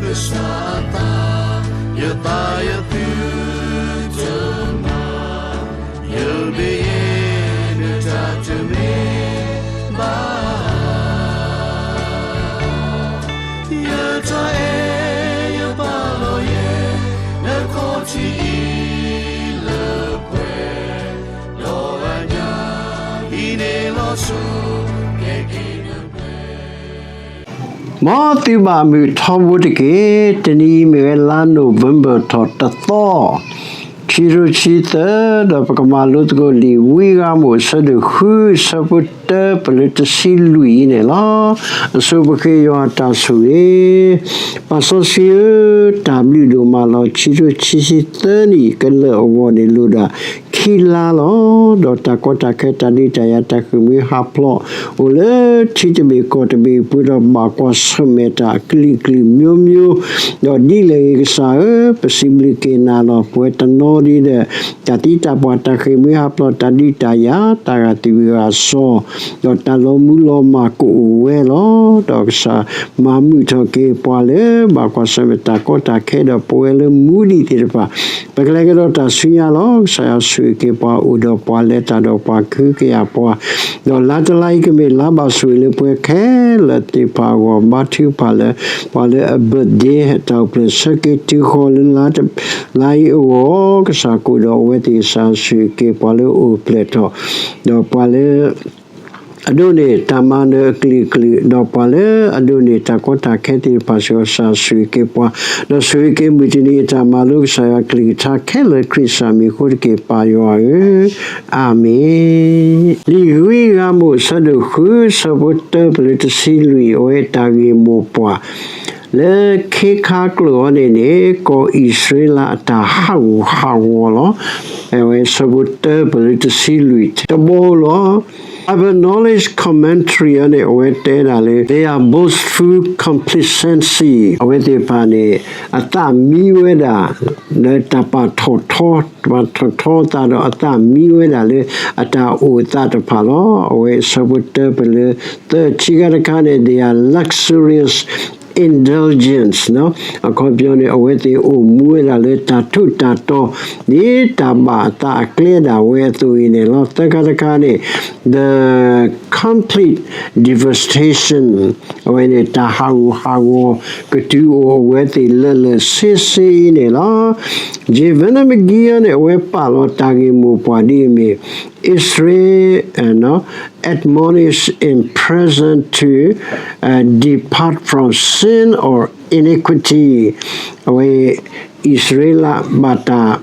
ကစၢ်အသး, ယသးယသုတမၤ, ယမ့ၢ်ယဲနတၢ်တမ့ၢ်ဘၣ်. ယတၢ်အဲၣ်ယပာ်လီၤယဲ နခီၣ်ထံးအံၤလၢပှဲၤ, ဒီးအညၣ်အံၤန့ၣ်လီၤဆီ ကဲက့ၤနပှဲၤ မ်သုဘၣ်မုာ်ထီဘိတက့ၢ်. တနံၤအံၤမ့ၢ်ဝဲလါနိၣ်ဝ့ဘၢၣ်ထီၣ်တသီ, ခံကထိခံဆံသၢ, ဒီးပကမၤလိသကိးလံာ်ဝံအ့မူး အဆၢဒိၣ်ဃု အဆၢဖိတၢ ပလၢတဆံလွံၢ်အံၤန့ၣ်လီၤ. အဆိပဃ့ယွၤအတၢ်ဆိၣ်ဂ့ၤ, ပၢ်စီဆှံဧၢ, တၢ်ဘျုးဒိၣ်မးလီၤ. ခံကထိခံဆံသၢနံၣ် ကလၢာ်အဂီၢ်န့ၣ် လိၣ်ဒၣ် ခံလါလီၤ. ဒီးတၢ်ကီတၢ်ခဲ တၢ်ဒုးတၢ်ယၤ တၢ်ဃ့ၢ်မှံဟးဖျိး အိၣ်လၢထံတဘ့ၣ်ကီၢ်တဘ့ၣ်အပူၤ ဒီးဘၣ်ကွၢ်ဆၢၣ်မဲာ်တၢ်အကလုာ်ကလုာ်မျိုးမျိုး, ဒီးဒ်လဲၣ်ဂ့ၤကစၢ်ဧၢ, ပစံးဘျုးက့ၤနၤလီၤ. ပဝဲတနီၤဒ်ဒီး တၢ်သံတၢ်ပှၢ် တၢ်ဃ့ၢ်မှံဟးဖျိး တၢ်ဒုးတၢ်ယၤ တၢ်ဂာ်သံဂာ်စီၤ ဒီးတၢ်လီၤမူလီၤမၢ်ကအိၣ်ဝဲလီၤ. ဒီးကစၢ်မၤမုာ်ထီၣ်က့ၤပှၤလၢ ဘၣ်ကွၢ်ဆၢၣ်မဲာ်တၢ်ကီတၢ်ခဲ ဒီးပဝဲလၢမူဒံးသ့ၣ်တဖၣ် ပကလဲၤကဒီးတၢ်ဆူညါလီၤ. ကစၢ်ယွၤဆိၣ်ဂ့ၤက့ၤပှၤ အိၣ်ဒီးပှၤလဲၤတၢ်ဒီးပှၤ ကဟုကယာ်ပှၤ, ဒီးလါတလါအံၤကမ့ၢ်လါဘၣ်ဆိၣ်ဂ့ၤလၢပဝဲခဲလၢာ်သ့ၣ်တဖၣ်အဂီၢ်, ဘါထုကဖၣ်လၢ ပှၤလၢအ birthday တၢ်အိၣ်ဖျဲၣ်ဆၢက့ၤတုၤဃီၤလၢလါတလါအံၤအဂီၢ်, ကစၢ်ကအိၣ်ဒီးအဝဲသ့ၣ်, ကစၢ်ဆိၣ်ဂ့ၤက့ၤပှၤလၢအအိၣ်ဖျဲၣ်ထီၣ်, ဒီးပှၤလၢ အဒိးန့ၢ်တၢ်မၤနၢၤအကလုာ်ကလုာ်, ဒီးပှၤလၢအဒိးန့ၢ်တၢ်ကီတၢ်ခဲသ့ၣ်တဖၣ်စ့ၢ်ကီး ကစၢ်ဆိၣ်ဂ့ၤက့ၤပှၤ, ဒီးဆိၣ်ဂ့ၤက့ၤမုၢ်တနံၤအတၢ်မၤလိ ကစၢ်ယွၤကလုၢ်ကထါခဲလၢာ် ခရံာ်စၢ်မံၤအဃိတက့ၢ် ပၢ်ယွၤဧၢ, အၤမ့ၣ်. လံာ်ဝံအ့မူး အဆၢဒိၣ်ဃု အဆၢဖိတၢ ပလၢတဆံလွံၢ်, အဝဲတၢ်ဂ့ၢ်မိၢ်ပှၢ် လၢခ့ခါကျိာ်အံၤန့ၣ်န့ၣ် ကီၢ်အံၣ်စရ့လးအတၢ်ဟးဂူာ်ဟးဂီၤလီၤ. အဝဲဆၢဖိတၢ ပလၢတဆံလွံၢ် တဘီလီၤ. Bible Knowledge Commentary အံၤန့ၣ် အဝဲတဲဒၣ်လၢ their boastful complacency အဝဲသ့ၣ်တဖၣ်န့ၣ် အသးမံဝဲဒၣ် လၢတၢ်ပာ်ထီၣ်ထီ ပာ်ထီၣ်ထီအသးဒီး အသးမံဝဲဒၣ်လၢ အတၢ်အိၣ်အသးတဖၣ်လီၤ. အဝဲအဆၢဖိတၢ ပလၢသၢ ခံခါတခါန့ၣ် their luxurious indulgence အခီပညီန့ၣ် အဝဲသ့ၣ်အိၣ်မူဝဲဒၣ်လၢတၢ်ထူးတၢ်တီၤ ဒ်တၢ်ဘၣ်အသးအကျဲဒၣ်ဝဲအသိးအံၤန့ၣ်လီၤ. သၢခါတခါန့ၣ် the complete devastation အဝဲန့ၣ် တၢ်ဟးဂူာ်ဟးဂီၤ ကတုၤအိၣ်အဝဲသ့ၣ်လၢာ်လၢာ်ဆ့ဆ့အံၤန့ၣ်လီၤ. J Vernon McGee န့ၣ် အဝဲပာ်လီၤတၢ်ဂ့ၢ်မိၢ်ပှၢ်ဒ်အမ့ၢ် Israel admonished in present to depart from sin or iniquity အဝဲ အံၣ်စရ့လးဘၣ်တၢ်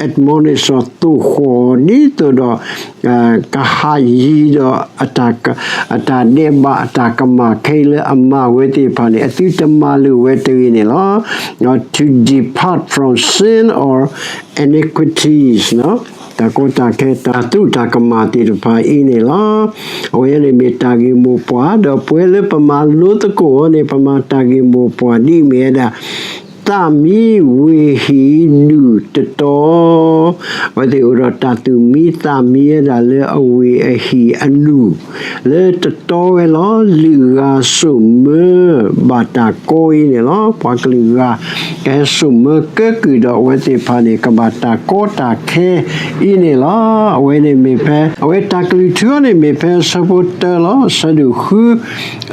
admonish သိၣ်ဃီၣ်ဒ်သိးဒီး ကဟးယံၤဒီး အတၢ်ဒဲးဘးအတၢ်ကမၣ်ခဲအံၤလၢအမၤဝဲသ့ၣ်တဖၣ်န့ၣ် အသုတမၤလိာ်ဝဲတဂ့ၤန့ၣ်လီၤ. to depart from sin or iniquities တၢ်ကီတၢ်ခဲ တၢ်သူၣ်တၢ်ကမၣ်သ့ၣ်တဖၣ်အံၤန့ၣ်လီၤ. အဝဲန့ၣ်မ့ၢ်တၢ်ဂ့ၢ်မိၢ်ပှၢ် ဒီးပဝဲလၢပမၤလိသကိးအီၤန့ၣ် ပမၤတၢ်ဂ့ၢ်မိၢ်ပှၢ်ဒ်အမ့ၢ်ဝဲဒၣ် သးမံဝ့ၢ်ဟံၣ်ဒူၣ်တတီၤ, အဝဲသ့ၣ်အိၣ်ဒီးတၢ်သူၣ်မံသးမံဝဲဒၣ်လၢအဝ့ၢ်အဟံၣ်အနူၢ် လၢတတီၤဝဲလီၤ. လုာ်ဂၤစိာ်မၢဘၣ်တၢ်ကီအံၤန့ၣ်လီၤ. ပှၤကလုာ်ဂၤ ကဟဲစိာ်မၢကဲကုၢ်ဒီးအဝဲသ့ၣ်တဖၣ်န့ၣ် ကဘၣ်တၢ်ကီတၢ်ခဲအံၤန့ၣ်လီၤ. အဝဲန့ၣ်မ့ၢ်ဖဲ အဝဲတၢ်ကလုၢ်ထူအံၤန့ၣ်မ့ၢ်ဖဲအဆၢဖိတၢလီၤ. အဆၢဒိၣ်ဃု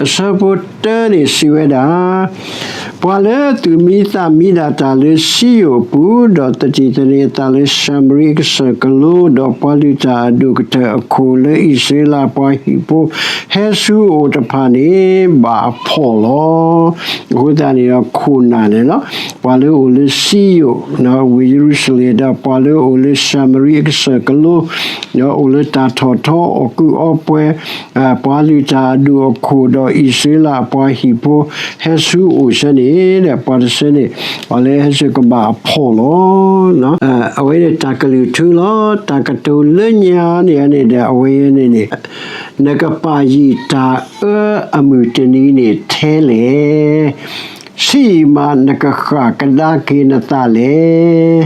အဆၢဖိတၢန့ၣ်စံးဝဲဒၣ် ပှၤလၢသူၣ်မံသးမံဒၣ်တၢ်လၢစံယိၣ်အပူၤ, ဒီးသတံၢ်သန့ၤအသးလၢၡၤမရံအကစၢၢ်ကလိ, ဒီးပှၤလုၢ်တၢ်အဒိၣ်ကတၢၢ်အခိၣ်လၢအံၣ်စရ့လးအပှၤဟံၣ်ဖိ ဟဲဆူအအိၣ်တဖၣ်န့ၣ် ဘၣ်အဖှီၣ်လီၤ. အဃိသတးန့ၣ်ဒီးခိၣ်နၢ်န့ၣ်လီၤ. ပှၤလၢအအိၣ်လၢစံယိၣ် ဝ့ၢ်ယရူၤၡလ့ၣ် ဒီးပှၤလၢအအိၣ်လၢၡၤမရံအကစၢၢ်ကလိ, ဒီးအိၣ်လၢတၢ်ထီၣ်ထီအီၣ်ကုးအီပှဲၤ, ပှၤလုၢ်တၢ်အဒိၣ်အခိၣ် ဒီးအံၣ်စရ့လးအပှၤဟံၣ်ဖိ ဟဲဆူအအိၣ်ဆၢန့ၣ် ဒီးပှၤတဆၢန့ၣ် ပှၤလၢဟဲဆူကဘၣ်အဖှီၣ်လီၤ. အဝဲန့ၣ်တၢ်ကလုၢ်ထူလီၤ. တၢ်ကတိၤလၢညါန့ၣ်န့ၣ်ဒီး အဝဲန့ၣ်န့ၣ် နကပာ်ယံာ်တၢ်အၢအမုၢ်တနံၤန့ၣ်ထဲလဲၣ်. ဆံးယံာ်မးနကဃၣ်ကဒါက့ၤနသးလဲၣ်.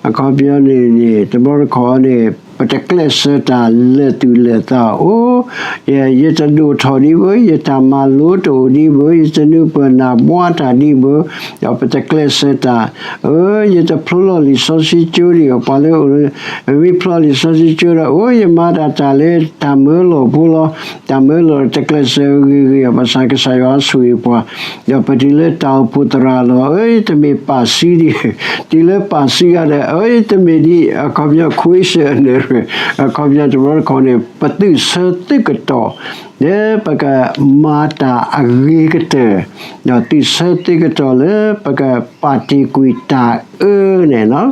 အခီပညီန့ၣ်န့ၣ် တဘျီတခီၣ်န့ၣ် ပတကျဲးစၢးတၢ်လၢာ်သူၣ်လၢာ်သးအိၣ်, ယတဒိၣ်ထီၣ်ဒံးဘၣ်, ယတၢ်မၤလိတအိၣ်ဒံးဘၣ်, ယတနၢ်ပၢၢ်နၢ်ဘှါတၢ်ဒံးဘၣ်, ဒီးပတကျဲးစၢးတၢ်, ယတဖျိလီၤလံာ်စီဆှံကၠိဒံးဘၣ်, ပှၤလၢအအိၣ်လၢ မ့ၢ်ဖျိလံာ်စီဆှံကၠိဒီး အိၣ် ယမၤတၢ်တၢ်လၢတၢ်မၢလီၢ်ဖိလီၤ, တၢ်မၢလီၢ်တကျဲးစၢးဂ့ၤဂ့ၤအီၤ ဘၣ်ဆၣ်ကစၢ်ယွၤဆိၣ်ဂ့ၤပှၤ, ဒီးပတုၤလၢတၢ်အိၣ်ဖှိၣ်သရၣ်လီၤ, အၢ ယတမ့ၢ်ပာ်စုဒံး, တုၤလၢပာ်စုဂၤဒီး အၢ ယတမ့ၢ်ဒ် အခီပညီ ခွ့စၢၣ်အနၢၣ်ရၢၣ်, အခီပညီတဘျီတခီၣ်န့ၣ် ပသုးဆၢသုးကတီၢ် လၢပကမၤတၢ်အဂ့ၤကတၢၢ်, ဒီးသုးဆၢသုးကတီၢ်လၢပကပာ်တ့ၢ်ကွံာ်တၢ်အၢန့ၣ်လီၤ.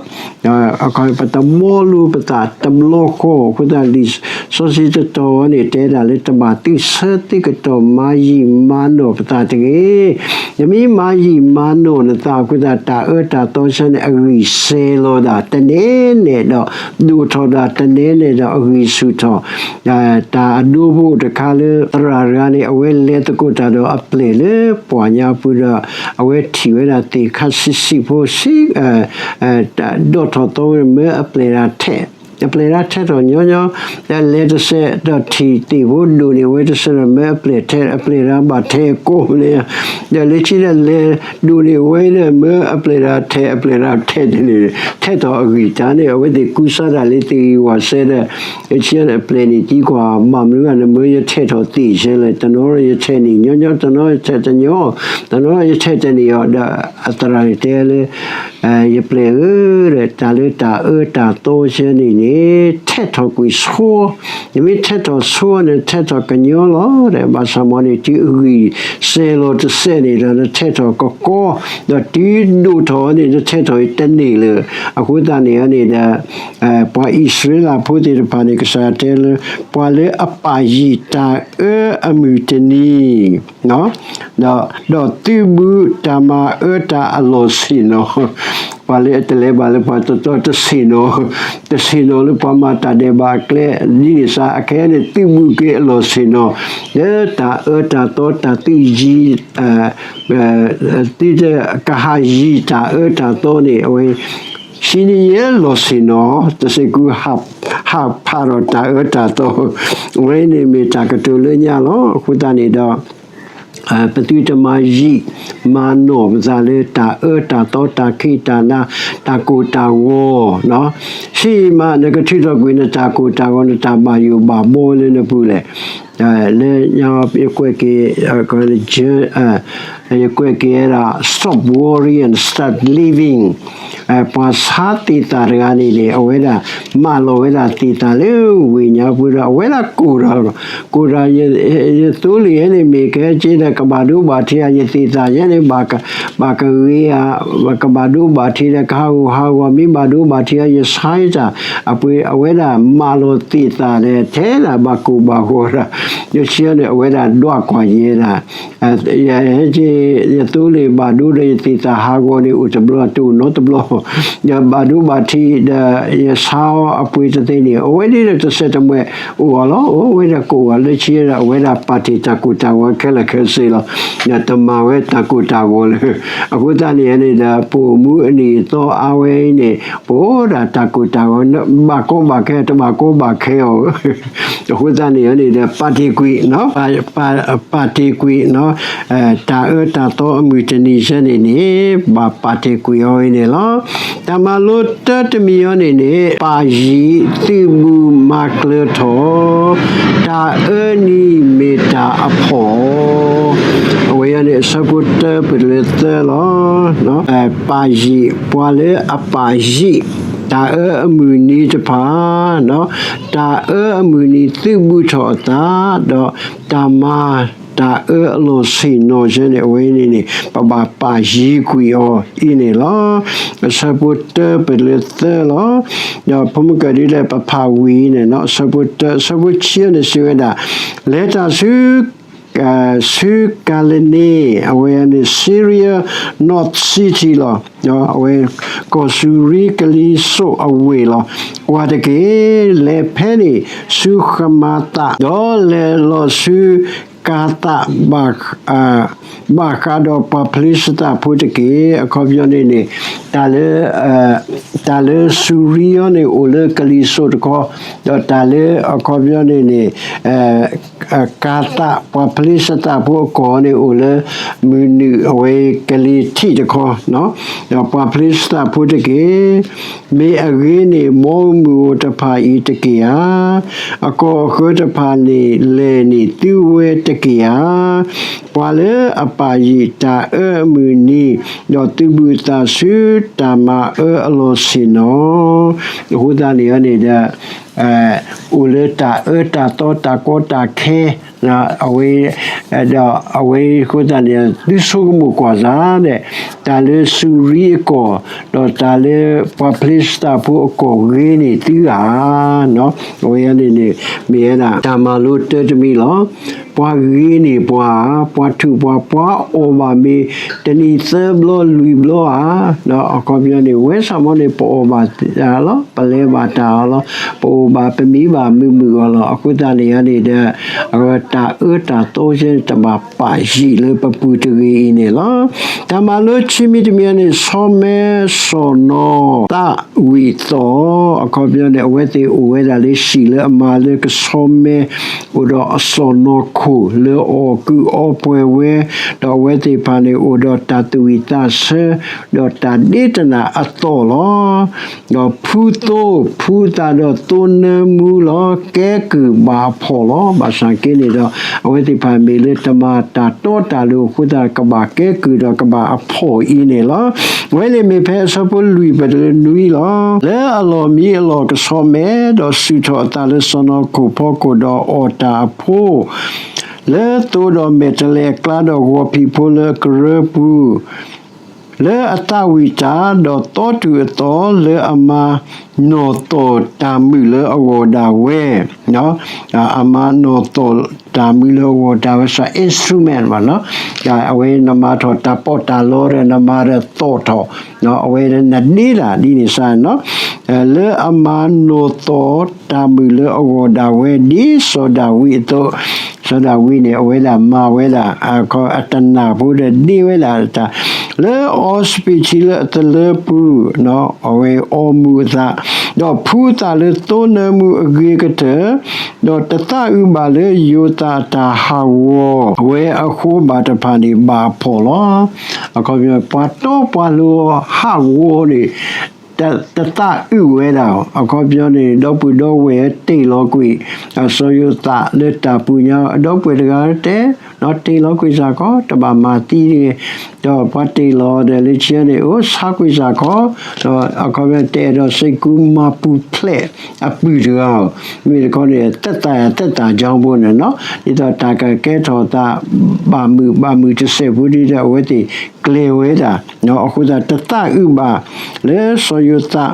အခီပညီ ပတဘှီလိပသးတဘျီဃီအဃိသတး လံာ်စီဆှံတတီၤန့ၣ် တဲဒၣ်လၢ တဘၣ်သုးဆၢသုးကတီၢ်မၤယံာ်မၤနီၢ်ပသးတဂ့ၤ. နမ့ၢ်မၤယံာ်မၤနီၢ်နသးအဃိသတး တၢ်အၢတၢ်သီဆၢန့ၣ် အဂံၢ်စဲၤလီၤဒၣ်တန့ၢ်န့ၣ်ဒီး ဒိၣ်ထီၣ်ဒၣ်တန့ၢ်န့ၣ်ဒီး အဂံၢ်ဆူၣ်ထီၣ် တၢ်အဒိဖိအိၣ်တခါလၢသရၣ်တဂၤန့ၣ် အဝဲလဲၤသကိးတၢ်ဒီးအပျဲၢ်လၢပှၢ်ညါပူၤဒီး အဝဲထံၣ်ဝဲဒၣ်သ့ၣ်ခါဆံးဆံးဖိဆံး ဒီၣ်ထီၣ်သီဝဲ မၢအပျဲၢ်ဒၣ်ထဲး, အပျဲၢ်ဒၣ်ထဲးထီၣ်ညီညီ, ဒီးလဲၤတစဲးဒီးထံၣ်သ့ၣ်ဖိဒိၣ်န့ၢ်ဝဲတစဲးဒီး မၢအပျဲၢ်ထဲး အပျဲၢ်ဒၣ်ဘၣ်ထဲးကိးမးန့ၣ်, ဒီးလၢခံဒီးလဲၤဒိၣ်န့ၢ်ဝဲဒီး မၢအပျဲၢ်ဒၣ်ထဲး အပျဲၢ်ဒၣ်ထဲးတန့ၢ် ထဲးထီၣ်အဂံၢ်တၢ်န့ၣ် အဝဲသ့ၣ်ကူစါတၢ်လၢသ့ၣ်ဂံၢ်ဝၣ်စဲဒီး ဆံန့ၣ်အပျဲၢ်န့ၣ်သံကွၢ် ဘၣ်မနုၤဂၤန့ၣ် မၢယထဲးထီၣ်သ့ၣ်ဆဲလဲၣ်, တနီၤယထဲးန့ၢ်ညီညီ, တနီၤယထဲးတညီ, တနီၤယထဲးတန့ၢ်အီၤ, ဒီးအသရၣ်န့ၣ်တဲလၢ ယပျဲၢ်ဧၢ, တၢ်လၢတၢ်အၢတၢ်သီဆဲန့ၣ်န့ၣ် ထဲးထီၣ်ကွံာ်ဆိ, နမ့ၢ်ထဲးထီၣ်ဆိန့ၣ် ထဲးထီၣ်ကညီလီၤ, ဘၣ်ဆၣ်မ့ၢ်န့ၣ် တုၤအဂံၢ်စဲၤလီၤတစဲးန့ၣ်ဒီး နထဲးထီၣ်ကကီ, ဒီးတုၤဒိၣ်ထီၣ်န့ၣ် နထဲးထီၣ်တန့ၢ်လၢၤ, အဃိသတးန့ၣ်န့ၣ်ဒီး ပှၤအံၣ်စရ့လးဖိသ့ၣ်တဖၣ်န့ၣ် ကစၢ်တဲလၢ ပှၤလၢအပာ်ယံာ်တၢ်အၢအမုၢ်တနံၤ ဒီး ဒီးသုးဘူးတၢ်မၤအၢတၢ်အလီၢ်ဆ့ၣ်နီၤ, ပှၤလၢအတလဲၤဘၣ်လၢပှၤတတီတဆ့ၣ်နီၤ, တဆ့ၣ်နီၤလၢပှၤမၤတၢ်ဒဲးဘးအကျဲ ဒ်န့ၣ်စ့ၢ် အခဲအံၤန့ၣ် သုးဘူးက့ၤအလီၢ်ဆ့ၣ်နီၤ, လၢတၢ်အၢတၢ်သီတၢ်သုးယံၤ သုတကဟးယံၤတၢ်အၢတၢ်သီန့ၣ် အဝဲ ဆံနံၤယဲလီၢ်ဆ့ၣ်နီၤ, တစ့ၢ်ကီး ဟးဖးဒီးတၢ်အၢတၢ်သီ, အဝဲန့ၣ်မ့ၢ်တၢ်ကတိၤလၢညါလီၤ. အဃိသတးန့ၣ်ဒီး ပသုတမၤယံာ်မၤနီၢ်ပသးလၢတၢ်အၢတၢ်သီတၢ်ခ့တၢ်နါ တၢ်ကိၢ်တၢ်ဂီၤ, ဆံးမး နကထုးထီၣ်ကွံာ်နတၢ်ကိၢ်တၢ်ဂီၤ နတၢ်ဘၣ်ယိၣ်ဘၣ်ဘီလၢနပူၤလဲၣ်. လၢညါယကွဲးက့ၤ ယကွဲးက့ၤဝဲဒၣ် stop worrying and start living, ပှၤဆါသ့ၣ်သၣ်တဂၤန့ၣ်န့ၣ် အဝဲဒၣ်မၢလီၤဝဲဒၣ်သ့ၣ်သၣ်တဂၤန့ၣ်န့ၣ် အဝဲဒၣ်ကိၢ်ဒီး ကိၢ်ဒီး ယသိလ့ၣ်ယဲန့ၣ် မ့ၢ်ကဟဲက့ၤဒီး ကဘၣ်ဒိဘၣ်ထံးဧါ ယသ့ၣ်သၣ်ယဲန့ၣ် ဘၣ်ကဂ့ၤဧါ, ကဘၣ်ဒိဘၣ်ထံးဒီး ကဟးဂူာ်ဟးဂီၤ မ့ၢ်ဘၣ်ဒိဘၣ်ထံးဧါ ယဆါတၢ်, အပှ့ၤ အဝဲဒၣ်မၢလီၤသ့ၣ်သၣ်ဒီး ထဲဒၣ်ဘၣ်ကိၢ်ဘၣ်ဂီၤဒီး ယဆံန့ၣ် အဝဲဒၣ်ဒွးကွၢ်ယဲဒၣ် ယဟဲက့ၤ ယသိလ့ၣ်ဘၣ်ဒိဒီး ယသ့ၣ်သၣ်ဟးဂီၤန့ၣ် အိၣ်တဘျီတအိၣ်နီတဘျီ, ယဘၣ်ဒိဘၣ်ထံးဒီး ယဆါအီၤအပှ့ၤတသ့န့ၣ် အဝဲဒၣ်တစဲးတမှဲၤအိၣ်အီၤလီၤ. အဝဲဒၣ်ကိၢ်အီၤလၢခံဒီး အဝဲဒၣ်ပာ်တ့ၢ်တၢ်ကိၢ်တၢ်ဂီၤခဲလၢာ်ခဲဆ့လီၤ. တမၤဝဲတၢ်ကိၢ်တၢ်ဂီၤလၢ အဃိသတးန့ၣ်န့ၣ်ဒီး ပအိၣ်မူအနံၣ်အသီအါဝဲအံၤန့ၣ် ပအိၣ်ဒၣ်တၢ်ကိၢ်တၢ်ဂီၤ ဘၣ်ကီဘၣ်ခဲ တဘၣ်ကီဘၣ်ခဲအီၤဧၢ အဃိသတးန့ၣ်န့ၣ်ဒီး ပာ်တ့ၢ်ကွံာ် ပာ်တ့ၢ်ကွံာ် တၢ်အၢတၢ်သီအမုၢ်တနံၤဆဲန့ၣ်န့ၣ် ဘၣ်ပာ်တ့ၢ်ကွံာ်အီၤအံၤန့ၣ်လီၤ. တၢ်မၤလိတၢတမံၤအံၤန့ၣ်န့ၣ် ပာ်ယံာ်သုးဘူးမၤကျၢၤထီၣ် တၢ်အၢနံၤမ့ၢ်တၢ်အဖှီၣ် အဝဲအံၤန့ၣ် အဆၢဖိတၢပတုၤလၢသၢလီၤ. ပာ်ယံာ် ပှၤလၢအပာ်ယံာ် တၢ်အၢအမုၢ်နံၤတဖၣ် တၢ်အၢအမုၢ်နံၤသုးဘူးထီၣ်အသး ဒီးတၢ်မၤ တၢ်အၢအလီၢ်ဆ့ၣ်နီၤဆဲန့ၣ် အဝဲန့ၣ်န့ၣ် ပဘၣ်ပာ်ယံာ်ကွံာ်အီၤအံၤန့ၣ်လီၤ. အဆၢဖိတၢပတုၤလၢသၢလီၤ. ဒီးဖိမုၣ်ကဒုလၢ ပဖးဝံၤန့ၣ် အဆၢဖိတၢ အဆၢဖိခံန့ၣ်စံးဝဲဒၣ် လဲၤတၢ်ဆူ ဆူကၤလနံ အဝဲန့ၣ် Syria North City လီၤ. အဝဲ ကီၢ်စူၤရံကလံၤစိးအဝ့ၢ်လီၤ. ကွၢ်တက့ၢ်, လဲၤဖဲန့ၣ်ဆူဃမၤသး, ဒီးလဲၤလီၤဆူ ကၤသး ဘၣ်ဃးဒီးပှၤဖလံၡသးဖိတက့ၢ်. အခီပညီန့ၣ်န့ၣ် တၢ်လၢ တၢ်လၢစူၤရံအံၤန့ၣ် အိၣ်လၢကလံၤစိးတခီ, ဒီးတၢ်လၢအခီပညီန့ၣ်န့ၣ် ကၤသး ပှၤဖလံၡသးဖိအကီၢ်န့ၣ် အိၣ်လၢမုၢ်နုာ်အဝဲကလံၤထံးတခီ, ဒီးပှၤဖလံၡသးဖိတက့ၢ်, မ့ၢ်အဂ့ၤန့ၣ် မ်မုၢ်ဧိၤတဖၣ်အံၤတက့ၢ်ဧါ, အကီၢ်အဃၢၤတဖၣ်န့ၣ် လဲၢ်န့ၢ်သုဝဲတက့ၢ်ဧါ, ပှၤလၢအပာ်ယံာ်တၢ်အၢအမုၢ်နံၤ, ဒီးသုဘူးသးဆူတၢ်မၤအၢအလီၢ်ဆ့ၣ်နီၤ, အဃိသတးန့ၣ်န့ၣ်ဒီး အိၣ်လၢတၢ်အၢတၢ်သီတၢ်ကီတၢ်ခဲ, အဝဲ ဒီးအဝဲအဃိသတးန့ၣ် သုဆိကမိၣ်ကွၢ်စ့ၢ်ဒီး တၢ်လၢစူၤရံအကီၢ် ဒီးတၢ်လၢပှၤဖလံၡသးဖိအကီၢ်ဂ့ၤန့ၢ်သုဧါ, အဝဲန့ၣ်န့ၣ် မ့ၢ်ဝဲဒၣ်တၢ်မၤလိတၢတမံၤလီၤ. ပှၤဂ့ၤန့ၢ်ပှၤဧါ, ပှၤထူးပှၤ ပှၤအီၣ်ဘၣ်မ့ၤ တနံၤသၢဘျီလွံၢ်ဘျီဧါ, အခီပညီန့ၣ် ဝဲဆၣ်မီန့ၣ် ပအီၣ်ဘၣ်တၢ်လီၤ, ပလဲၤဘၣ်တၢ်အီၤလီၤ, ပအိၣ်ဘၣ်ပမံဘၣ်မုာ်မုာ်အီၤလီၤ. အဃိသတးန့ၣ်န့ၣ်ဒီး အဝဲတၢ်အၢတၢ်သီစ့ၢ်န့ၣ် တဘၣ်ပာ်ယံာ်လၢပပူၤတဂ့ၤအံၤန့ၣ်လီၤ. တၢ်မၤလိခံမံၤတမံၤန့ၣ် ဆီမဲစီၢ်နီၤသးဝံၣ်သီၣ်, အခီပညီန့ၣ် အဝဲသ့ၣ်အိၣ်ဝဲဒၣ်လၢဟံၣ်လၢအမၤလၢကဆီမဲ, အိၣ်ဒီးအစီၢ်နီၤခိၣ်လၢအီၣ်ကုးအီပှဲၤဝဲ, ဒီးအဝဲသ့ၣ်တဖၣ်န့ၣ် အိၣ်ဒီးတၢ်သူၣ်ဝံၣ်သးဆၢ, ဒီးတၢ်ဒ့တနၢ်အသီၣ်လီၤ. ဒီးဖုသိ, ဖုသးဒီးသိနၢမူလီၤ, ကဲကုၢ်ဘၣ်အဖှီၣ်လီၤ. ဘၣ်ဆၣ်က့န့ၣ်ဒီး အဝဲသ့ၣ်တဖၣ်မ့ၢ်လၢတမၤတၢ်တီတၢ်လိၤအဃိသတး ကဘၣ်ကဲကုၢ်ဒီးကဘၣ်အဖှီၣ်အံၤန့ၣ်လီၤ. အဝဲန့ၣ်မ့ၢ်ဖဲအဆၢဖိလွံၢ်ပတုၤလၢနွံလီၤ. လၢအလီၢ်မံအလီၢ်ကဆီမဲ, ဒီးစူၣ်ထီၣ်အသးလၢစီၢ်နီၤခိၣ်ဖီခိၣ်ဒီးအီၣ်တၢ်အဖိ လၢသိဒီးမဲာ်တဲးလဲးအကျါ ဒီးဂီၤဖံးဖိလၢအကရၢပူၤ လၢအသးဝံၣ်တၢ်, ဒီးသီတူၢ်အသီလၢအမၤနီၣ်သီၣ်တၢ်မုာ်လၢအဂီၢ်ဒၣ်ဝဲ, အမၤနီၣ်သီၣ်တၢ်မုာ်လၢအဂီၢ်ဒၣ်ဝဲ instrument ဘၣ်နီၤ, အဝဲနမၤထီၣ်တၢ်ပီးတၢ်လီဒီး နမၤဒီးသီၣ်ထီၣ်, အဝဲနဒ့တၢ်ဒ်န့ၣ်စ့ၢ်နီၤ, လၢအမၤနီၣ်သီၣ်တၢ်မုာ်လၢအဂီၢ်ဒၣ်ဝဲ ဒ်စီၤဒၤဝံးအသိး, စီၤဒၤဝံးန့ၣ် အဝဲဒၣ်မၤဝဲဒၣ် အတနၢ်ဖိဒီးဒ့ဝဲဒၣ်တၢ်, လၢအီစပံးထံလၢအသလၢပူၤ, အဝဲအီမူၤအသး, ဒီးဖှူသးလၢသိနၢမူအဂ့ၤကတၢၢ်, ဒီးတသးအုးဘၣ်လၢယိၤသးအတၢ်ဟးဂီၤဝဲအဃိဘၣ်တဖၣ်န့ၣ် ဘၣ်အဖှီၣ်လီၤ. အခီပညီ ပှၤတီပှၤလိၤဟးဂီၤန့ၣ် တသးအုးဝဲဒၣ်, အခီပညီန့ၣ် ဒီပုၢ်ဒီဝဲၢ်တ့ၢ်လီၤကွံာ် စီၤယိၤသးလၢတၢ်ပူၤညါ, ဒီပုၢ်ဝဲၢ်တဂၤတဲ, တ့ၢ်လီၤကွံာ်စ့ၢ်ကီး တဘၣ်မၤသံတဂ့ၤ, ဒီးပှၤတ့ၢ်လီၤဒီးလၢခံန့ၣ် အိၣ် ဆါကွံာ်စ့ၢ်ကီး, ဒီးအခီပညီတအဲၣ်ဒိးစ့ၢ်ကီးမၤပူၤဖျဲးအပုၢ်တဂၤဧိၤ, မ့ၢ်တခီန့ၣ် သက်သာရာသက်သာကြောင်းဖိန့ၣ်နီၤ, ဒ်သိးတၢ်ကကဲထီၣ်သး ဘၣ်မုာ်ဘၣ်မုာ်တစဲးဖိဒ်ဒီး အဝဲသ့ၣ်ကျဲၤဝဲဒၣ်, အဃိသတး တသးအုးဘၣ်လၢစီၤယိၤသး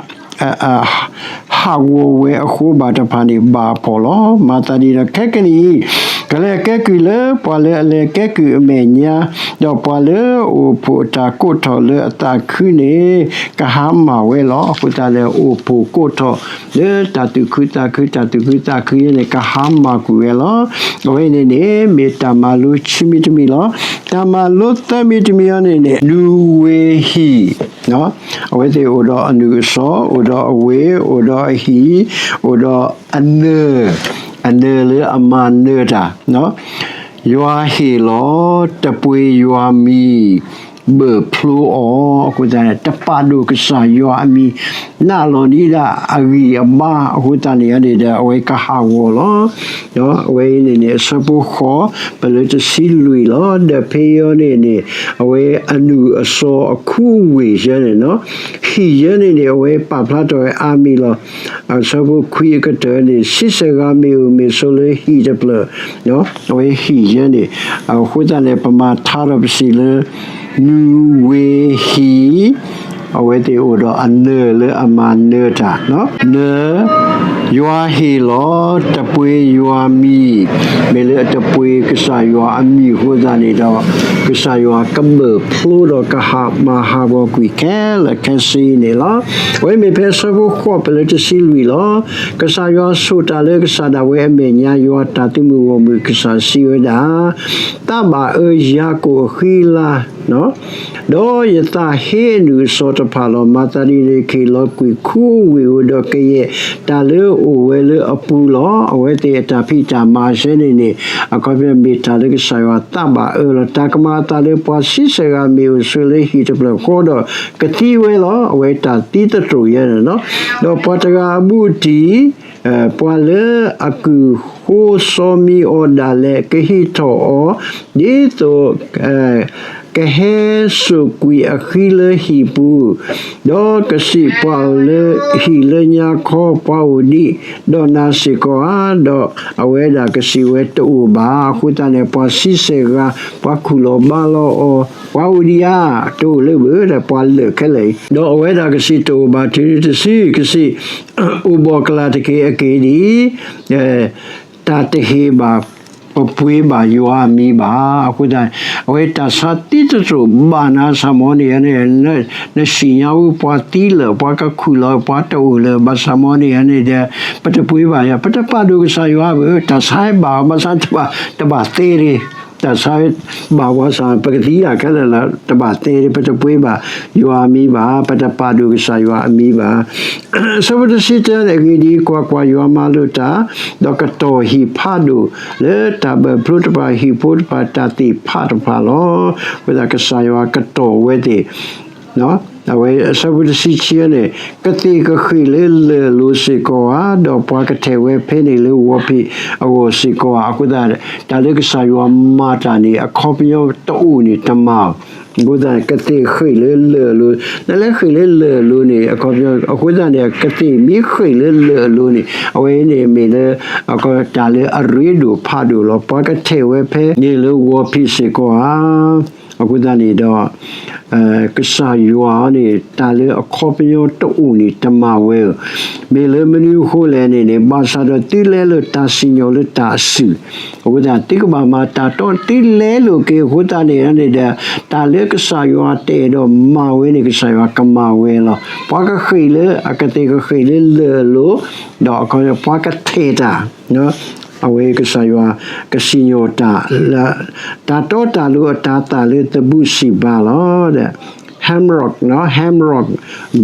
ဟးဂီၤဝဲအဃိဘၣ်တဖၣ်န့ၣ် ဘၣ်အဖှီၣ်လီၤ. မၤသးဒ်ဒီး ခဲကနံၣ်အံၤ ကလဲၤကဲကုၢ်လၢပှၤလၢအလဲၤကဲကုၢ်အမဲာ်ညါ, ဒီးပှၤလၢအအိၣ်ဖှိၣ်အတၢ်ကိးထီၣ်လၢအသးခုန့ၣ် ကဟါမၢ်ဝဲလီၤ. အဃိသတးဒီး အိၣ်ဖှိၣ်ကိးထီၣ်လၢတၢ်သူၣ်ခုသးခု တၢ်သူၣ်ခုသးခုအံၤန့ၣ် ကဟါမၢ်ကွံာ်ဝဲလီၤ. အဝဲန့ၣ်န့ၣ် မ့ၢ်တၢ်မၤလိခံမံၤတမံၤလီၤ. တၢ်မၤလိသၢမံၤတမံၤအံၤန့ၣ်န့ၣ် နူၤဝ့ၤဟံၣ် အဝဲသ့ၣ်အိၣ်ဒီးအနုာ်အစီ, အိၣ်ဒီးအဝ့ၢ်, အိၣ်ဒီးအဟံၣ်, အိၣ်ဒီးအနၢၤ, အနၢၤလၢအမၤနၢၤတၢ်, ယွၤဟ့ၣ်လီၤ တပှ့ၤယွၤမံၤ ဘၢၣ်ဖျိအီၤ, အဃိသတးန့ၣ် တပာ်ဒိၣ်ကစၢ်ယွၤအမံၤ နးလီၤန့ၢ်ဒၣ်အဂံၢ်အဘါ အဃိသတးန့ၣ်န့ၣ်ဒီး အဝဲကဟးဂီၤလီၤ. အဝဲအံၤန့ၣ်န့ၣ် အဆၢဖိဃိး ပလၢတဆံလွံၢ်လီၤ. ဒီးဖဲအံၤန့ၣ်န့ၣ် အဝဲအနုာ်အစီအခူအဝ့ၢ်ယဲန့ၣ်နီၤ, ဟံၣ်ယဲန့ၣ်န့ၣ် အဝဲပာ်ဖျါထီၣ်ဝဲအါမံၤလီၤ. အဆၢဖိခွံအကတၢၢ်န့ၣ် ဆံဆဲၣ်ဂၤမ့ၣ်အူမ့ၢ်ဆိလၢဟံၣ်တဖျၢၣ်, အဝဲဟံၣ်ယဲန့ၣ်, အဃိသတးန့ၣ် ပမၤထါထီၣ်ပစံးလၢ နူၤဝ့ၤဟံၣ်, အဝဲသ့ၣ်အိၣ်ဒီးအနၢၤလၢအမၤနၢၤတၢ်, နၢၤ, ယွၤဟ့ၣ်လီၤ တပှ့ၤယွၤမံၤ, မ့ၢ်လၢအတပှ့ၤကစၢ်ယွၤအမံၤအဃိသတးန့ၣ်ဒီး ကစၢ်ယွၤကဘၢၣ်ဖျိဒီးကဟးမၤဟးဂီၤကွံာ်ခဲလၢာ်ခဲဆ့န့ၣ်လီၤ. အဝဲမ့ၢ်ဖဲအဆၢဖိဃိး ပလၢတဆံလွံၢ်လီၤ. ကစၢ်ယွၤဆိၣ်တၢ်လၢကစၢ်ဒၣ်ဝဲအမဲာ်ညါ, ယွၤတၢ်သုးမုၢ်ဂီၢ်မုၢ်ကစၢ်စံးဝဲဒၣ်, သးဘၣ်အၢယၤကိာ်အဃံအလၤ ဒီးယသးဟ့အနုာ်အစီၤတဖၣ်လီၤ. မၤသးဒ်န့ၣ်တက့ၢ်, လီၤကွံာ်ခူအဝ့ၢ်ဧိၤ, ဒီးကယဲၢ်တၢ်လၢအအိၣ်ဝဲလၢအပူၤလီၤ. အဝဲသ့ၣ်အတၢ်ဖံးတၢ်မၤစဲန့ၣ်န့ၣ် အခီပညီမ့ၢ်တၢ်လၢကစၢ်ယွၤသးဘၣ်အၢလီၤ. တၢ်ကမၤအသးလၢပှၤဆံဆဲၣ်ဂၤမ့ၢ်အိၣ်ဆိးလၢဟံၣ်တဖျၢၣ်ဃီဒီး ကသံဝဲလီၤ. အဝဲတၢ်သံသတြိာ်ယဲန့ၣ်လီၤ. ဒီးပှၤတဂၤအဘူးအတံၢ် ပှၤလၢအကုၢ်ဃိစီမံအီၤဒၣ်လဲာ် ကဟ့ၣ်ထီၣ်အီၤ ဒ်သိး ကဟဲစိာ်ကွံာ်အဃံလၢဟံၣ်ပူၤ, ဒီးကစံးပှၤအိၣ်လၢဟံၣ်လၢညါခီ, ပှၤအိၣ်ဒံးဒီးနၤစ့ၢ်ကီးဧါ. ဒီးအဝဲဒၣ်ကစံးဝဲတအိၣ်ဘၣ်. အဃိသတးန့ၣ် ပှၤဆံဆဲၣ်ဂၤ ပှၤခူၣ်လီၤဘါလီၤအီၤ, ပှၤအိၣ်ဒံးဧါ, တအိၣ်လၢၤဘၣ်ဒီး ပှၤလၢာ်ခဲလၢာ်အံၤ, ဒီးအဝဲဒၣ်ကစံးတအိၣ်ဘၣ် တုၤနုၤတစု, ကစံး အိၣ်ဘှီၣ်ကလာ်တက့ၢ်. အက့ၢ်ဒ်အံၤ, တၢ်တဟ့ၣ်ဘၣ် ပပှ့ၤဘၣ်ယွၤအမံၤဘၣ်. အဃိသတး အဝဲတၢ်ဆါသံသတြိာ်ဘၣ်နၤ ဘၣ်ဆၣ်မ်န့ၣ်န့ၣ်, နစံၣ်ညါဝဲပှၤသံလၢာ် ပှၤကခူၣ်လီၤ ပှၤတအိၣ်လၢၤ ဘၣ်ဆၣ်မ်န့ၣ်န့ၣ်ဒီး ပတပှ့ၤဘၣ်ယွၤ, ပတပာ်ဒိၣ်ကစၢ်ယွၤဘၣ်. တၢ်ဆါဘၣ်အီၤ ဘၣ်ဆၣ် တဘၣ်သ့ဒံး, တၢ်ဆါဘၣ်ဝဲစ့ၢ် ပကသံဒၣ်ခဲလၢာ်လီၤ, တဘၣ်သ့ဒံး, ပတပှ့ၤဘၣ်ယွၤအမံၤဘၣ်, ပတပာ်ဒိၣ်ကစၢ်ယွၤအမံၤဘၣ်. အဆၢဖိတဆံတၢန့ၣ်, အဂ့ၢ်ဒ်အံၤ, ကွၢ်ကွၢ်, ယွၤမၤလိာ်တၢ်, ဒီးကတီၢ်ဟံၣ်ဖးဒိၣ်လၢတၢ်ဘၢၣ်ဖျိတဖၣ်, ဟံၣ်ဖိတဖၣ်, တၢ်သ့ၣ်ဖးတဖၣ်လီၤ. အဃိသတး ကစၢ်ယွၤကတီၢ်ဝဲသ့ၣ် အဝဲအဆၢဖိတဆံခံန့ၣ်, ကသ့ၣ်ကဃ့ၢ်လၢလၢၢ်အလိၤစ့ၢ်ကီးဧါ, ဒီးပှၤကထဲၣ်ဝဲဖဲန့ၣ်လၢဂီၤဖံးအဂီၢ်စ့ၢ်ကီးဧါ. အဃိသတး တၢ်လၢကစၢ်ယွၤမၤတၢ်န့ၣ် အခီပညီတအိၣ်န့ၣ်တမၤအီၤ. အဃိသတး ကသ့ၣ်ဃ့ၢ်လၢလၢၢ်အလိၤ, နလဲၤဃ့ၢ်လၢလၢၢ်အလိၤန့ၣ် အခီပညီ, အဃိသတးန့ၣ် ကသ့ၣ်မ့ၢ်ဃ့ၢ်လၢလၢၢ်အလိၤန့ၣ် အဝဲန့ၣ်မ့ၢ်လၢ တၢ်လၢအရ့ဒိၣ်ဖးဒိၣ်လီၤ. ပှၤကထဲၣ်ဝဲဖဲန့ၣ်လၢဂီၤဖံးစ့ၢ်ကီးဧါ. အဃိသတးန့ၣ်ဒီး ကစၢ်ယွၤန့ၣ် တၢ်လၢအခီပညီတအိၣ်န့ၣ် တမၤဝဲဧၢ, မ့ၢ်လၢမနုၤအဃိလဲၣ်န့ၣ်န့ၣ်, ဘၣ်ဆၣ်ဒီးသုလဲလိာ်တၢ်စံၣ်ညီၣ်လၢတၢ်အစုၣ်, အဃိသတး သုကဘၣ်မၤတၢ်တီ, သုလဲလိာ်က့ၤအဃိသတးန့ၣ်န့ၣ်ဒီး တၢ်လၢကစၢ်ယွၤတအဲၣ်ဒိးမၤဝဲန့ၣ် ကစၢ်ယွၤကမၤဝဲလီၤ. ပှၤကဃ့ၢ်လၢ အကသ့ၣ်ကဃ့ၢ်လၢလၢၢ်အလိၤ, ဒီးအခီပညီ ပှၤကထဲၣ်တၢ် အဝဲကစၢ်ယွၤကစံၣ်ညီၣ်တၢ်လၢ တၢ်တီတၢ်လိၤအတၤသၣ်လၢသဘူးစံးဘါလီၤ. Hemlock, hemlock,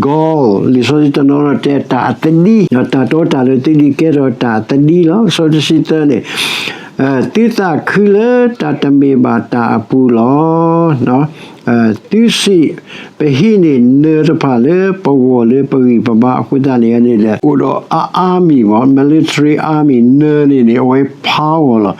gall, လံာ်စီဆှံတနီၤနီၤတဲတၢ်အသဒံ, တၢ်တီတၢ်လိၤသဒံကဲထီၣ်တၢ်အသဒံလီၤ. အဆၢဖိတဆံသၢန့ၣ်, သုသးခုလၢတၢ်တမ့ၢ်ဘၣ်တၢ်အပူၤလီၤ. သုစံး, ပဟံးန့ၢ်နၢၤတဖၣ်လၢပဂီၢ်လၢပဂံၢ်ပဘါအဃိသတးန့ၣ်န့ၣ်ဒီး အိၣ်ဒီးအ army မ့ၢ် military army, နၢၤန့ၣ်န့ၣ် အဝဲ power လီၤ.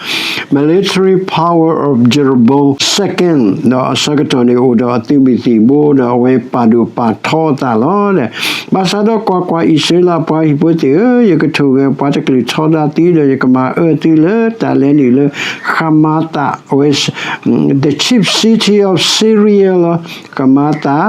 Military power of Jeroboam second, ဒီးအဆၢကတီၢ်န့ၣ်အိၣ်ဒီးအသုးမုၢ်သံၣ်ဘိ ဒီးအဝဲပာ်ဒိၣ်ပာ်ထီအသးလီၤ. ဘၣ်ဆၣ်ဒီးကွၢ်ကွၢ်, အံၣ်စရ့လးပှၤဟံၣ်ဖိသ့ၣ်ဧၢ, ယကထိၣ်ဂဲၤပှၤတကလုာ်ထီဒါသု, ဒီးယကမၤအၢသုလၢတၢ်လဲၤနုာ်လၢ ဃမၤသး, အဝဲ the chief city of Syria လီၤ. ဃမၤသး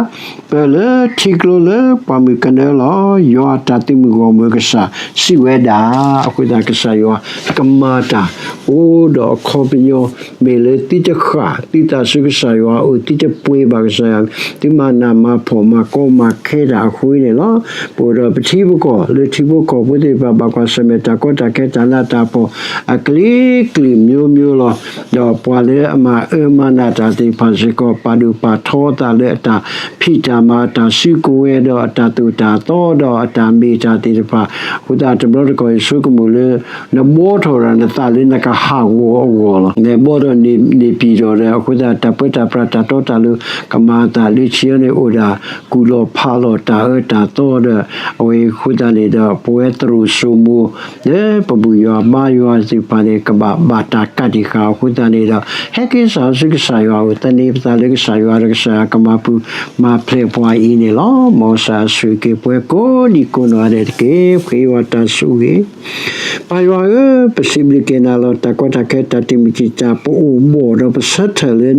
ပၢၢ်လၢထံကျိလၢပှၢ်မုၢ်ကနၢလီၤ. ယွၤတၢ်သုးမုၢ်ဂီၢ်မုၢ်အကစၢ်စံးဝဲဒၣ်, အဃိသတးကစၢ်ယွၤကမၤတၢ် အိၣ်ဒီးအခီပညီ, မ့ၢ်လၢသုတဃၣ်, သုသးဆူကစၢ်ယွၤအအိၣ်, သုတပှ့ၤဘၣ်ကစၢ်ယွၤ, သုမၤနးမၤဖှီၣ်မၤကီမၤခဲတၢ်အဃိန့ၣ်လီၤ. ပအိၣ်ဒီးပထံပကီၢ်လၢထံဖိကီၢ်ဖိသ့ၣ်တဖၣ် ဘၣ်ကွၢ်ဆၢၣ်မဲာ်တၢ်ကီတၢ်ခဲတၢ်နးတၢ်ဖှီၣ် အကလုာ်ကလုာ်မျိုးမျိုးလီၤ. ဒီးပှၤလၢအမၤအၢမၤနးတၢ်သ့ၣ်တဖၣ်စ့ၢ်ကီး ပာ်ဒိၣ်ပာ်ထီအသးလၢအတၢ်ဖံးတၢ်မၤ အတၢ်စုကဝဲၤ ဒီးအတၢ်သိၣ်တၢ်သီဒီးအတၢ်မ့ၢ်တၢ်သ့ၣ်တဖၣ်, အဃိသတးတဘျီတခီၣ်အံၤ ဆိကမိၣ်လၢ နဘှီထီၣ်ဒီးနသးလၢနကဟးဂီၤအဂီၢ်လီၤ. နဘှီထီၣ်န့ၣ် န့ၣ်ပံၤဒီး အဃိသတး တၢ်ပၢတၢ်ပြးတၢ်တီတၢ်လိၤ ကမၤအသးလၢခံန့ၣ် အိၣ်ဒၣ်ကူၣ်လီၤဖးလီၤတၢ်အၢတၢ်သီဒီး အဝဲအဃိသတးန့ၣ်ဒီး ပဝဲသရိာ်စိမိၤ လၢပဘူၣ်ယွၤဘါယွၤသ့ၣ်တဖၣ်န့ၣ် ကဘၣ်ဘၣ်တၢ်ကးတံာ်ဃာ်အဃိသတးန့ၣ်ဒီး ဟဲက့ၤစးဆူကစၢ်ယွၤအအိၣ် သန့ၤပသးလၢကစၢ်ယွၤဒီးကစၢ်ယွၤကမၤပူၤမၤဖျဲးပှၤအံၤန့ၣ်လီၤ. မ်ကစၢ်ယွၤဆိၣ်ဂ့ၤက့ၤပဝဲကိးဒံကိးနီၢ်ဂၤဒဲးတက့ၢ်. ပဃ့ယွၤတၢ်ဆိၣ်ဂ့ၤ ပၢ်ယွၤဧၢ, ပစံးဘျုးက့ၤနၤလီၤ. တၢ်ကီတၢ်ခဲတၢ်တံာ်မုၢ်တံာ်တာ် ပအိၣ်ဘှီၣ်ဒီးပဆၢထၢၣ်လၢ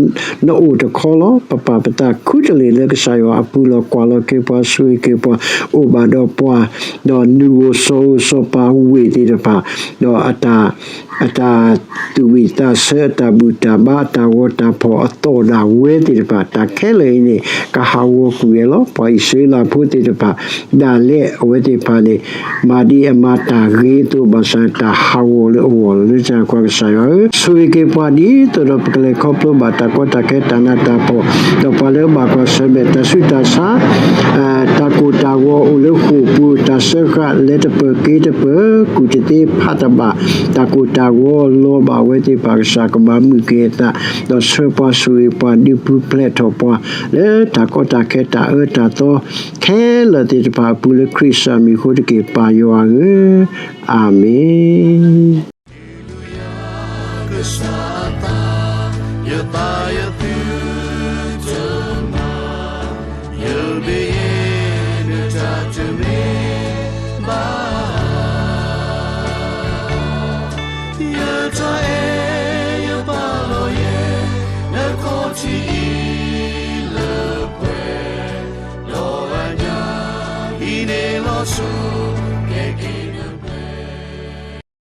နအိၣ်တခီလီၤ. ပပာ်ပသးခူတလ့ၢ်လၢကစၢ်ယွၤအပူၤလီၤ. ကွၢ်လီၤက့ၤပှၤ ဆိၣ်ဂ့ၤက့ၤပှၤ အိၣ်ဘၣ်ဒီးပှၤ ဒီးနုာ်ဂီၤစီၤဧိၤစီၤပၤဝ့ၢ်သ့ၣ်တဖၣ် ဒီးအတၢ် အတၢ်သူၣ်ဝံၣ်သးဆၢ အတၢ်ဘူၣ်တၢ်ဘါ အတၢ်ဂီၤတၢ်ဖီၣ် အသီၣ်ဒၣ်ဝဲသ့ၣ်တဖၣ် တၢ်ခဲလၢာ်အံၤန့ၣ် ကဟးဂီၤကွံာ်ဝဲလီၤ. ပှၤအံၣ်စရ့လးဖိသ့ၣ်တဖၣ် ဒၣ်လဲာ်အဝဲသ့ၣ်တဖၣ်န့ၣ် မၤဒ်အမၤတၢ်ဂ့ၤအသိး ဘၣ်ဆၣ်တၢ်ဟးဂီၤလၢအဂီၢ်လီၤ. လၢတၢ်န့ၣ် ကွၢ်ကစၢ်ယွၤဧၢ, ဆိၣ်ဂ့ၤက့ၤပှၤဒ်သိးဒီး ပကလဲၤခီဖျိဘၣ်တၢ်ကီတၢ်ခဲ တၢ်နးတၢ်ဖှီၣ်, ဒီးပှၤလၢအဘၣ်ကွၢ်ဆၢၣ်မဲာ်တၢ်ဆူးတၢ်ဆါ တၢ်ကိၢ်တၢ်ဂီၤအိၣ်လၢဃိာ်ပူၤ တၢ်စၢဃာ်လဲၤတပၢၢ်က့ၤတပၢၢ် ကူၣ်တသ့ဖးတဘၣ် တၢ်ကိၢ်တၢ်ဂီၤလီၤဘၣ်ဝဲသ့ၣ်တဖၣ် ကစၢ်ကဘၣ်မုာ်က့ၤအသး ဒီးဆှၢပှၤဆိၣ်ဂ့ၤပှၤဒုးပူၤဖျဲးထီၣ်ပှၤ လၢတၢ်ကီတၢ်ခဲတၢ်အၢတၢ်သီ ခဲလၢာ်သ့ၣ်တဖၣ်အပူၤလၢခရံာ်စၢ်မံၤအဃိတက့ၢ် ပၢ်ယွၤဧၢ, အၤမ့ၣ်. ကစၢ်အသး ယသးယသုတမၤ, ယဘၣ်ယဲၢ်နတၢ်တမ့ၢ်ဘၣ်, ယတၢ်အဲၣ်ယပာ်လီၤယဲၢ် နခီၣ်ထံးအံၤလၢပှဲၤ, ဒီးအညါ ဟံးန့ၢ်လီၤဆူ